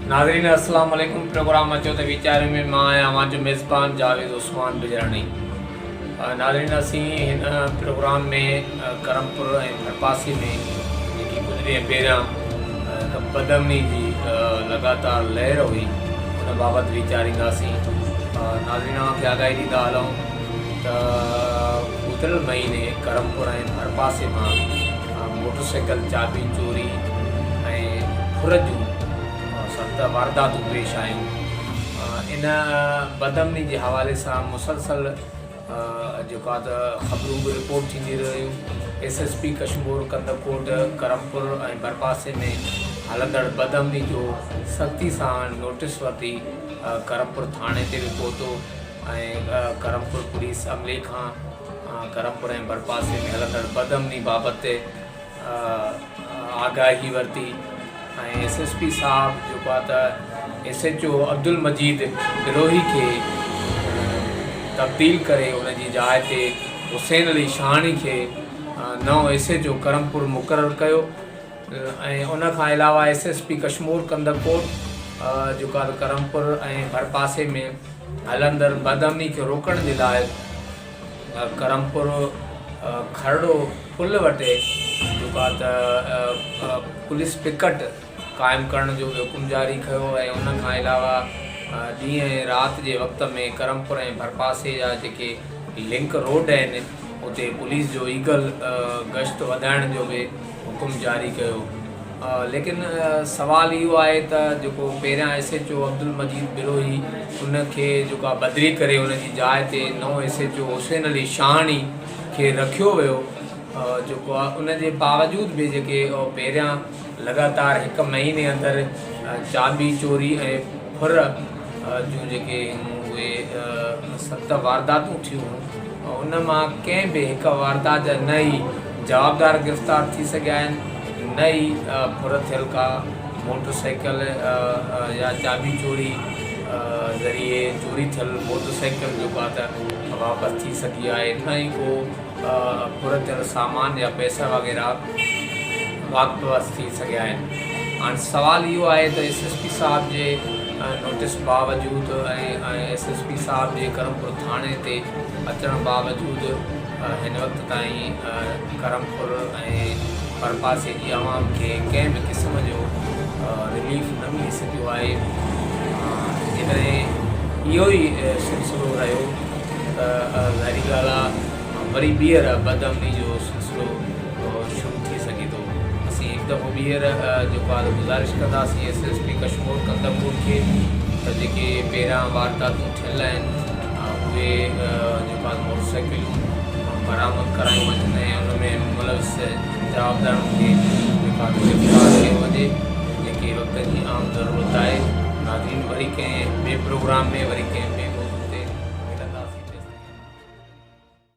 ناظرين السلام عليڪم پروگرام اچو ته ويچاريون ۾ مان آهيان اوهان جو ميزبان جاويد عثمان بجراڻي. ناظرين اسين هن پروگرام ۾ ڪرمپور ۽ ڀرپاسي ۾ جيڪي ڪجهه ڏينهن پهريان هڪ بدامني جي لڳاتار لهر هئي ان بابت ويچارينداسين. ناظرين اوهان کي آگاهي ڏيندا هلون ته گذريل مهيني ڪرمپور ۽ ڀرپاسي مان موٽر سائيڪل چاٻي چوري ۽ ڦر جون ست وارداتون پيش آيون. ان بدامني جي حوالي سان مسلسل جيڪو آهي ته خبرون به رپورٽ ٿيندي رهيون. S S P Kashmore, Kandhkot, Karampur ۽ ڀرپاسي ۾ هلندڙ بدامني جو سختي سان نوٽيس ورتي ڪرمپور ٿاڻي تي به پهتو ۽ ڪرمپور پوليس عملي کان ڪرمپور ۽ ڀرپاسي ۾ هلندڙ بدامني بابت آگاهي ورتي ۽ ايس ايس پي صاحب جيڪو آهي ته S H O Abdul Majeed Brohi کي تبديل ڪري ان جي جاء تي حسين علي شاهاڻي کي نئون ايس ايڇ او ڪرمپور مقرر ڪيو ۽ ان کان علاوه S S P Kashmore Kandhkot جيڪو آهي ته ڪرمپور ۽ ڀرپاسي ۾ هلندڙ بدامني کي روڪڻ جي لاء ڪرمپور کرڙو پل وٽ جيڪو آهي ته پوليس پڪٽ قائم ڪرڻ جو به حڪم جاري ڪيو ۽ ان کان علاوه ڏينهن ۽ رات جي وقت ۾ ڪرمپور ۽ ڀرپاسي جا جيڪي لنڪ روڊ آهن اتي پوليس جو ايگل گشت وڌائڻ جو به حڪم جاري ڪيو. ليڪن سوال اهو آهي ته جيڪو پهريان S H O Abdul Majeed Brohi ان کي جيڪو آهي بدلي ڪري ان جي جاء تي نئون S H O Hussain Ali Shahani کي رکيو ويو جيڪو آهي ان جي باوجود به جيڪي پهريان لڳاتار هڪ مهيني اندر چاٻي چوري ۽ ڦر جون جيڪي اهي ست وارداتون ٿيون ان مان ڪنهن به هڪ واردات جا نه ئي جوابدار گرفتار ٿي سگهيا آهن نه ئي ڦر ٿيل ڪا موٽر سائيڪل يا چاٻي چوري ذريعي چوري ٿيل موٽر سائيڪل جيڪو آهي ته واپس ٿي سگهي آهي نه ئي ڪو ڦر ٿيل سامان يا پئسا وغيره واپس ٿي سگهيا آهن. هاڻ سوال اهو آهي ته ايس ايس پي صاحب جي نوٽيس باوجود ۽ ايس ايس پي صاحب جي ڪرمپور ٿاڻي تي اچڻ باوجود هن وقت تائين ڪرمپور ۽ ڀرپاسي جي عوام کي ڪنهن به قسم جو رليف نه ملي سگهيو آهي. جيڪڏهن اهو ئي سلسلو رهيو ته ظاهري ڳالهه آهي وري ٻيهر بدامني جو سلسلو شروع ٿي سگهي ٿو. اسين هڪ دفعو ٻيهر جيڪو آهي گذارش ڪنداسين S S P Kashmore Kandhkot کي ته جيڪي پهريان وارداتون ٿيل آهن اهي جيڪو آهي موٽر سائيڪلون برآمد ڪرايون وڃن ۽ ان ۾ ملوث جوابدارن کي جيڪو آهي گرفتار ڪيو وڃي جيڪي وقت جي عام ضرورت آهي. ناظرين وري ڪنهن ٻئي پروگرام ۾ وري ڪنهن.